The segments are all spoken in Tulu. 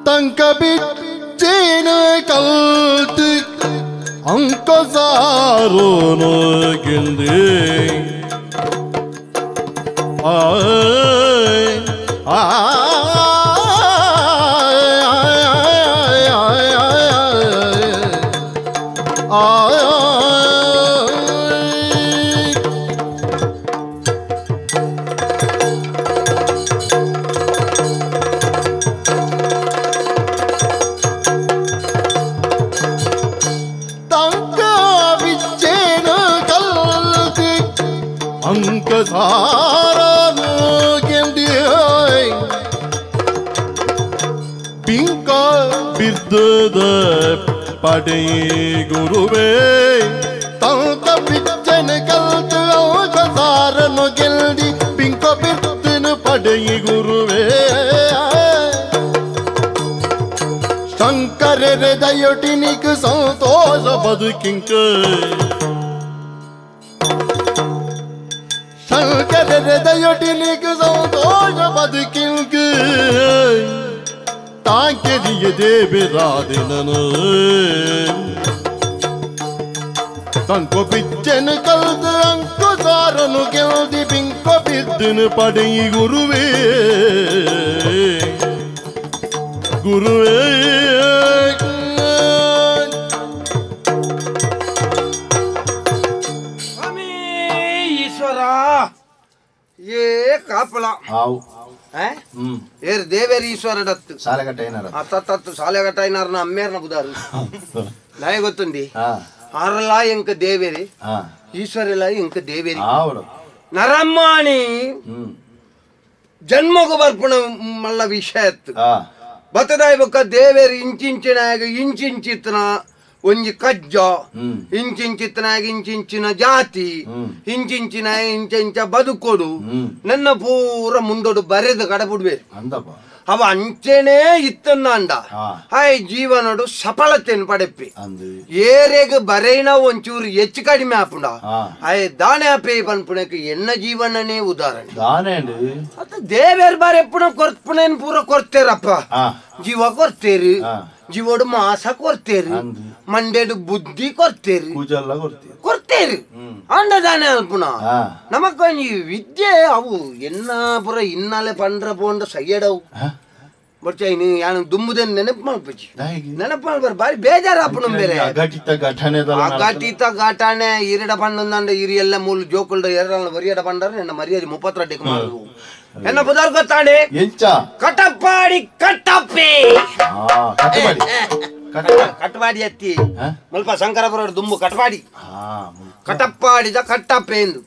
ತಂಕ ಬಿಚ್ಚೇನ ಕಲ್ತು ಅಂಕಸಾರೋನು ಗೆಂದೆ ಆಯ್ ಅಂಕಸಾರನು ಗೆಂದೆ ಪಿಂಕ ಬಿದ್ದದ ಪಡೆ ಗುರುವೇ ತಂಕ ಬಿಚ್ಚನ ಕಲ್ತು ಅಂಕಸಾರನು ಗೆಲ್ದಿ ಪಿಂಕ ಬಿದ್ದನು ಪಡೆಯಿ ಗುರುವೇ ಶಂಕರರ ದಯೊಟಿನಿಕ್ ಸಂತೋಷ ಬದುಕಿಂಕ ಶಂಕರರ ದಯೊಟಿನಿಕ್ ಸಂತೋಷ ಬದುಕಿಂಕ ತಾಂಕೆದಿಯ ದೇವಿರಾದಿನನು ತಂಕೊ ಬಿಚ್ಚನು ಕಲ್ದು ಅಂಕುಸಾರನು ಗೆಲ್ದಿ ಬಿಂಕೊ ಬಿದ್ದನು ಪಡೆಯಿ ಗುರುವೇ ಗುರುವೇ ಸ್ವಾಮಿ ಈಶ್ವರ ಏ ಕಾಪಲ ಏರ್ ದೇವೇರ್ ಈಶ್ವರಡತ್ತು ಅತ್ತತ್ತು ಸಾಲೆಗಟ್ಟ ಅಮ್ಮೇರ್ನ ಬುದಾರು ನಾಯ ಗೊತ್ತುಂದಿ ಆರಲ್ಲ ಎಂಕ ದೇವೇರಿ ಈಶ್ವರಲ್ಲ ಎಂಕ ದೇವೇರಿ ನರಮ್ಮಾಣಿ ಜನ್ಮಗು ಬರ್ಪಣ ಮಲ್ಲ ವಿಷಯತ್ತು ಬತ್ತದಾಯ ಬೊಕ್ಕ ದೇವೇರಿ ಇಂಚಿಂಚಿನಾಗ ಇಂಚಿಂಚಿತ್ತನ ಒಂಜಿ ಕಜ್ಜ ಇಂಚಿಂಚಿತ್ತನಾಗ ಇಂಚಿಂಚಿನ ಜಾತಿ ಇಂಚಿಂಚಿನ ಇಂಚಿಂಚ ಬದುಕೊಡು ನನ್ನ ಪೂರ ಮುಂದೊಡು ಬರೆದು ಕಡಬಿಡ್ಬೇಕು ಅವ ಅಂಚೆನೇ ಇತ್ತಂದ ಆಯ್ ಜೀವನಡು ಸಫಲತೆಯನ್ನು ಪಡೆಪಿ ಏರೆಗ್ ಬರೇನ ಒಂಚೂರು ಹೆಚ್ಚು ಕಡಿಮೆ ಆಪುಂಡ ಆಯ್ ದಾನೆ ಆಪೇ ಪನ್ಪುಣಕ್ಕೆ ಎನ್ನ ಜೀವನನೇ ಉದಾಹರಣೆ ಅತ್ತ ದೇವೇರ್ ಬಾರೆ ಎಪ್ಪುಣ ಕೊರ್ಪುಣೇನ್ ಪೂರ ಕೊರ್ತೇರಪ್ಪ ಜೀವ ಕೊರ್ತೇರು ಜೀವೋಡು ಮಾಸ ಕೊರ್ತೇರು ಮಂಡೇಡು ಬುದ್ಧಿ ಕೊರ್ತೇರು ಕೊರ್ತೇರು ಅಂಡ ದಾನೆ ಅಲ್ಪುಣ ನಮಕ್ ಈ ವಿದ್ಯೆ ಅವು ಎನ್ನ ಪುರ ಇನ್ನಾಲೆ ಪಂಡ್ರ ಪೋಂಡ ಸಯ್ಯಡವು ಬೊಡ್ಚೈನಿ ಯಾನು ದುಂಬುದೇನು ನೆನಪು ಮಲ್ಪುಜಿ ನೆನಪು ಮಲ್ಪರ್ ಬಾರಿ ಬೇಜಾರಾಪುಣ ಬೇರೆ ಅಘಟಿತ ಘಟನೆ ಅಘಟಿತ ಘಟನೆ ಇರಡ ಪಂಡಂದ ಇರಿ ಎಲ್ಲ ಮೂಲು ಜೋಕುಲ್ಡ ಎರಡಲ್ಲ ವರಿಯಡ ಪಂಡರ ನನ್ನ ಮರ್ಯಾದೆ 32 ಮಾಡು ಎನ್ನ ಬುದಾರ್ ಗೊತ್ತಾಂಡೆ ಕಟಪಾಡಿ ಕಟ್ಟಪ್ಪೆ ಕಟಪಾಡಿ ಅತ್ತಿ ಮುಲ್ಪ ಶಂಕರಪುರ ದುಂಬು ಕಟಪಾಡಿ ಕಟಪ್ಪಾಡಿದ ಕಟ್ಟಪ್ಪೆ ಎಂದು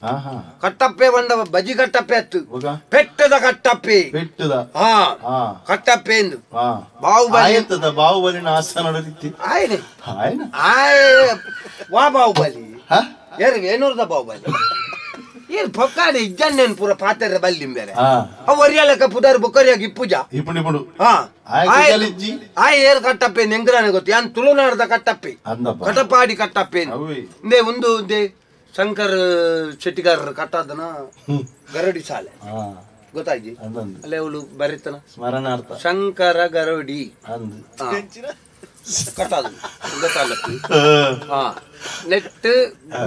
ಕಟ್ಟಪ್ಪೆ ಬಂದ ಬಜಿ ಕಟ್ಟಪ್ಪೆ ಅತ್ತು ಪೆಟ್ಟದ ಕಟ್ಟಪ್ಪೆ ಹಾ ಕಟ್ಟಪ್ಪೆ ಎಂದು ಬಾಹುಬಲಿ ಬಾಹುಬಲಿನ ಆಯ್ನೆ ಆಯ್ ವಾ ಬಾಹುಬಲಿ ಯಾರು ಏನೂರ್ದ ಬಾಹುಬಲಿ ಏನ್ ಪೊಕ್ಕಾಡಿ ಇಜ್ಜನ್ನೇನ್ ಪೂರ ಪಾತ್ರೆ ಬಲ್ಲಿಂ ಬೇರೆ ಅವ್ ಒರಿಯಲಕ್ಕ ಪುದಾರ್ ಬೊಕ್ಕರಿಯಾಗಿ ಇಪ್ಪುಜ ಹಾ ಆಯ್ ಏರ್ ಕಟ್ಟಪ್ಪೆ ನೆಂಗ್ರಾನೆ ಗೊತ್ತು ಯಾನ್ ತುಳುನಾಡ್ದ ಕಟ್ಟಪ್ಪೆ ಕಟಪಾಡಿ ಕಟ್ಟಪ್ಪೆ ಇಂದೇ ಒಂದು ಇಂದೇ ಶಂಕರ್ ಶೆಟ್ಟಿಗಾರರು ಕಟ್ಟದನ ಗರಡಿ ಶಾಲೆ ಗೊತ್ತಾಯ್ತು ಅಲ್ಲೇ ಅವಳು ಬರೀತನ ಸ್ಮರಣಾರ್ಥ ಶಂಕರ ಗರಡಿ ಕಟ್ಟದು ಗೊತ್ತಲ್ಲ ಹಾ ನೆಟ್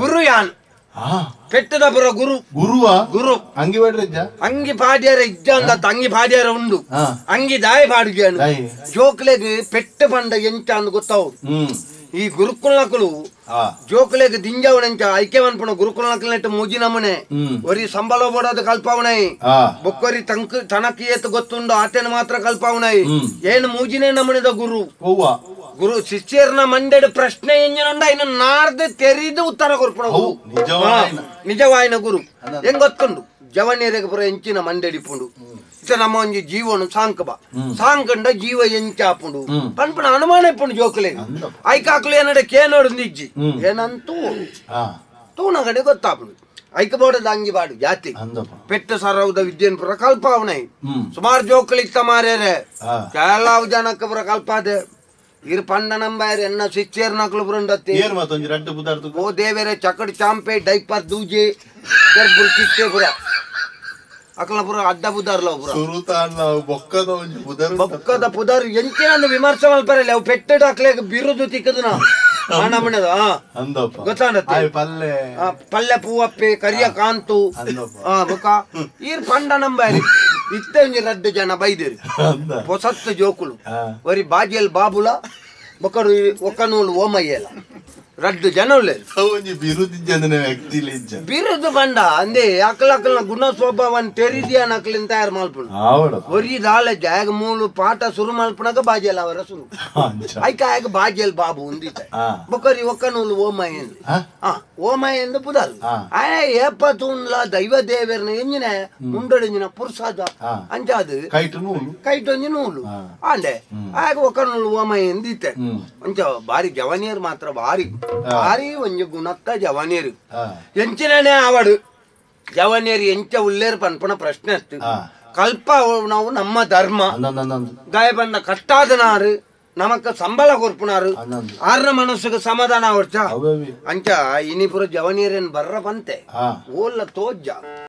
ಗುರು ಯಾನ್ ಪೆಟ್ಟದ ಪುರ ಗುರು ಗುರುವ ಗುರು ಅಂಗಿ ಪಾಡ್ರೆ ಅಂಗಿ ಪಾಡ್ಯಾರ ಇಜ್ಜ ಅಂದ ಅಂಗಿ ಪಾಡ್ಯಾರ ಉಂಡು ಅಂಗಿ ದಾಯ ಪಾಡುಜಾನು ಜೋಕ್ಲೆಗ್ ಪೆಟ್ಟ ಪಂಡ ಎಂಚ ಅಂದ್ ಗೊತ್ತಾವು ಈ ಗುರುಕುಲಕುಲು ಜೋಕ್ಲೆಗ್ ದಿಂಜವಣಂಚ ಐಕ್ಯ ಮನ್ಪುಣ ಗುರುಕುಲಕುಲ ಮೂಜಿ ನಮೂನೆ ಒರಿ ಸಂಬಳ ಬೋಡೋದು ಕಲ್ಪಾವಣೈ ಬೊಕ್ಕೊರಿ ತಂಕ್ ತನಕ್ ಏತ್ ಗೊತ್ತುಂಡು ಆತನ ಮಾತ್ರ ಕಲ್ಪಾವಣೈ ಏನು ಮೂಜಿನೇ ನಮೂನೆದ ಗುರು ಗುರು ಶಿಷ್ಯರ್ನ ಮಂಡೆಡ್ ಪ್ರಶ್ನೆ ಎಂಜನುಂಡ ಇನ್ನು ನಾರ್ದು ತೆರಿದು ಉತ್ತರ ಕೊರ್ಪಣ ಗುರು ನಿಜವಾಯಿನ ಗುರು ಹೆಂಗ್ ಗೊತ್ತುಂಡು ಜವನೇರಿಗೆ ಪುರ ಎಂಚಿನ ಮಂಡೆಡಿಪುಂಡು ಇತ್ತ ನಮ್ಮ ಒಂಜಿ ಜೀವನ ಸಾಂಕಬ ಸಾಂಕಂಡ ಜೀವ ಎಂಚಾಪುಂಡು ಪನ್ಪುಣ ಅನುಮಾನ ಇಪ್ಪುಂಡು ಜೋಕುಲೆ ಐಕಾಕ್ಲು ಏನಡ ಕೇನೋಡು ನಿಜ್ಜಿ ಏನಂತೂ ತೂನಗಡೆ ಗೊತ್ತಾಪುಂಡು ಐಕ ಬೋಡದ ಅಂಗಿ ಬಾಡು ಜಾತಿ ಪೆಟ್ಟ ಸರೌದ ವಿದ್ಯೆನ್ ಪುರ ಕಲ್ಪಾವಣೈ ಸುಮಾರು ಜೋಕುಲಿತ್ತ ಮಾರ್ಯಾರೆ ಕೆಲವು ಜನಕ್ಕೆ ಪುರ ಕಲ್ಪಾದೆ ಇರ್ ಪಂಡ ನಂಬಾರ ಎನ್ನ ಶಿಷ್ಯರ್ ನಕಲು ಬುರಂಡತ್ತಿ ಓ ದೇವೇರೆ ಚಕಡ್ ಚಾಂಪೆ ಡೈಪರ್ ದೂಜೆ ಗರ್ಬುಲ್ ಕಿಟ್ಟೆ ಪುರ ಅಕಲ ಪುರ ಅಡ್ಡ ಬುದಾರ್ಲ ಪುರ ಸುರುತಾನ ಬೊಕ್ಕದ ಒಂಜಿ ಪುದರ್ ಬೊಕ್ಕದ ಪುದರ್ ಎಂಚಿನ ವಿಮರ್ಶೆ ಮಲ್ಪರಲ್ಲ ಅವು ಪೆಟ್ಟೆಡ್ ಅಕ್ಲೆಗ್ ಬಿರುದು ತಿಕ್ಕದನ ನಮ್ಮನೆದ ಅಂದಪ್ಪ ಗೊತ್ತಾಂಡತ್ತೆ? ಆಯ್ ಪಲ್ಲೆ ಪಲ್ಲೆ ಪೂವಪ್ಪೆ ಕರಿಯ ಕಾಂತು ಅಂದಪ್ಪ. ಬೊಕ್ಕ ಈರ್ ಪಂಡ ನಂಬಾರಿ ಇತ್ತೆ ಒಂಜಿ ರಡ್ಡ್ ಜನ ಬೈದೇರು ಅಂದ ಪೊಸತ್ತು ಜೋಕುಲು ಆ. ಒರಿ ಬಾಜಿಯಲ್ ಬಾಬುಲ ಬೊಕ್ಕರು ಒಕ್ಕನೂಲು ಓಮಯ್ಯಲ ರಡ್ಡ್ ಜನ ಉಲ್ಲೆರ್ ಒಂಜಿ ಬಿರುದಿಜ್ಜಂದಿನ ವ್ಯಕ್ತಿ ಇಜ್ಜ ಬಿರುದು ಬಂಡ ಅಂದೆ ಅಕ್ಲ ಗುಣ ಸ್ವಭಾವನ್ ತೆರಿದಿಯಾನ ಅಕ್ಲಿನ್ ತಯಾರು ಮಲ್ಪುನು ಆವಡ ಒರಿ ದಾಲ ಜಾಗ ಮೂಲು ಪಾಠ ಸುರು ಮಲ್ಪುನಗ ಬಾಜಿಯಲ್ ಅವರ ಸುರು ಅಂಚ ಐಕ ಆಗ ಬಾಜಿಯಲ್ ಬಾಬು ಉಂದಿತ ಆ. ಬೊಕ್ಕರಿ ಒಕ್ಕನೂಲು ಓಮಯ್ಯ ಆ? ಆ ಓಮಯ್ಯ ಎಂದು ಪುದರ್ ಆ. ಆಯ ಏಪ ತೂನ್ಲ ದೈವ ದೇವೆರ್ನ ಎಂಜಿನ ಮುಂಡೊಡೆಂಜಿನ ಪುರ್ಸಾದ ಆ. ಅಂಚಾದು ಕೈಟು ನೂಲು ಕೈಟೊಂಜಿ ನೂಲು ಆ. ಆಂಡೆ ಆಗ ಒಕ್ಕನೂಲು ಓಮಯ್ಯ ಎಂದಿತ್ತೆ ಹ್ಮ್. ಒಂಚ ಬಾರಿ ಜವನಿಯರ್ ಮಾತ್ರ ಬಾರಿ ಬಾರಿ ಒಂಜಿ ಗುಣತ್ತ ಜವನಿಯರು ಆ. ಎಂಚಿನನೇ ಆವಡು ಜವನಿಯರು ಎಂಚ ಉಲ್ಲೇರು ಪನ್ಪುನ ಪ್ರಶ್ನೆ ಅಷ್ಟು ಆ. ಕಲ್ಪ ನಾವು ನಮ್ಮ ಧರ್ಮ ಅಂದಂದಂದಂದು ಗಾಯ ಬಂದ ಕಟ್ಟಾದನಾರು ನಮಕ್ ಸಂಬಳ ಕೊರ್ಪುನಾರು ಅಂದಂದು. ಆರ್ನ ಮನಸ್ಸುಗೆ ಸಮಾಧಾನ ಅವರ್ಚ ಅವೇ ಅಂಚ ಇನಿಪುರ ಜವನಿಯರೇನ್ ಬರ್ರ ಬಂತೆ ಆ. ಓಲ್ಲ ತೋಜ್ಜ.